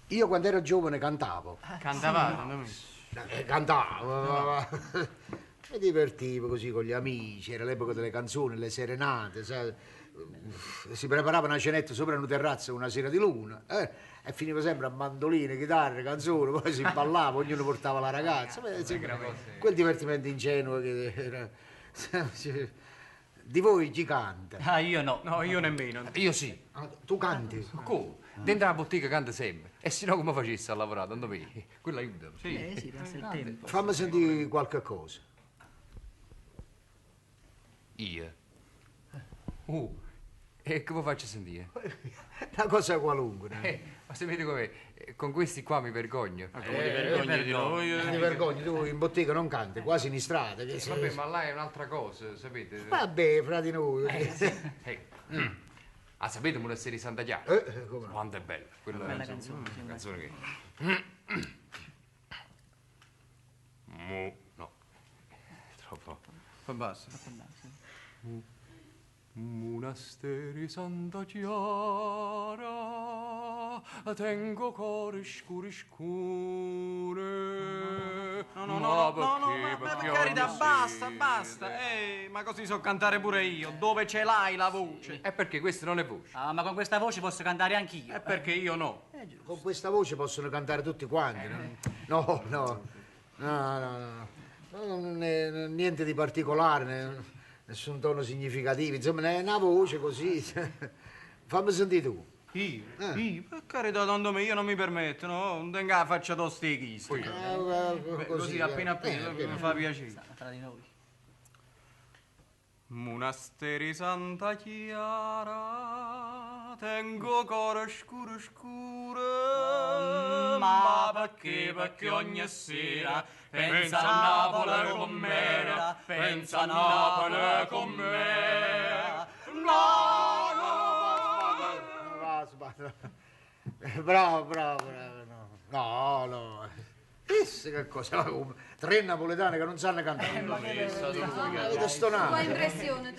Io quando ero giovane cantavo. Cantavate, no? Cantavo, mi divertivo così con gli amici, era l'epoca delle canzoni, le serenate, sai. Si preparava una cenetta sopra una terrazza una sera di luna, e finiva sempre a mandoline, chitarre, canzoni, poi si ballava, ognuno portava la ragazza. Beh, insomma, quel divertimento ingenuo che era. Di voi chi canta? Ah, io no. No, io nemmeno. Io sì. Ah, tu canti? Come? Dentro la bottega canta sempre. E se no come facessi a lavorare? Tanto me. Quello aiuta. Sì. Sì, passa il tempo. Fammi sentire qualche cosa. Io? E come faccio a sentire? Una cosa qualunque. No? Ma sapete com'è? Con questi qua mi vergogno. Ma come ti vergogni di noi? Ti vergogni, tu in bottega non canti, quasi in strada. Che sei... Vabbè, ma là è un'altra cosa, sapete? Vabbè, fra di noi. Ah, sapete Monasteri di Santa Chiara? Come no? Quanto è bella. Quella Bella insomma, canzone, sì, una canzone che... Mu... No. Troppo. Fa basta. Monasteri Santa Chiara, tengo core scuri scure. No, no, no, no, no, ma per carità, basta, basta. Ma così so cantare pure io. Dove ce l'hai la voce? È perché questa non è voce. Ah, ma con questa voce posso cantare anch'io. È perché io no. Con questa voce possono cantare tutti quanti. No, no, no, no, no. Non è niente di particolare, nessun tono significativo, insomma, è una voce così. Fammi sentire tu. Io? Io? Per carità, tanto me, io non mi permetto, no? Non tengo la faccia tosta di chi. Così, Così, appena appena, mi fa piacere. Tra di noi. Monasteri Santa Chiara, tengo core scuro scuro, ma perché, perché ogni sera pensa a Napoli con me, pensa a Napoli con me. No, no, Bravo, bravo, bravo, no, no, no. Chissà che cosa, tre napoletani che non sanno cantare. Avete stonato. Fa impressione.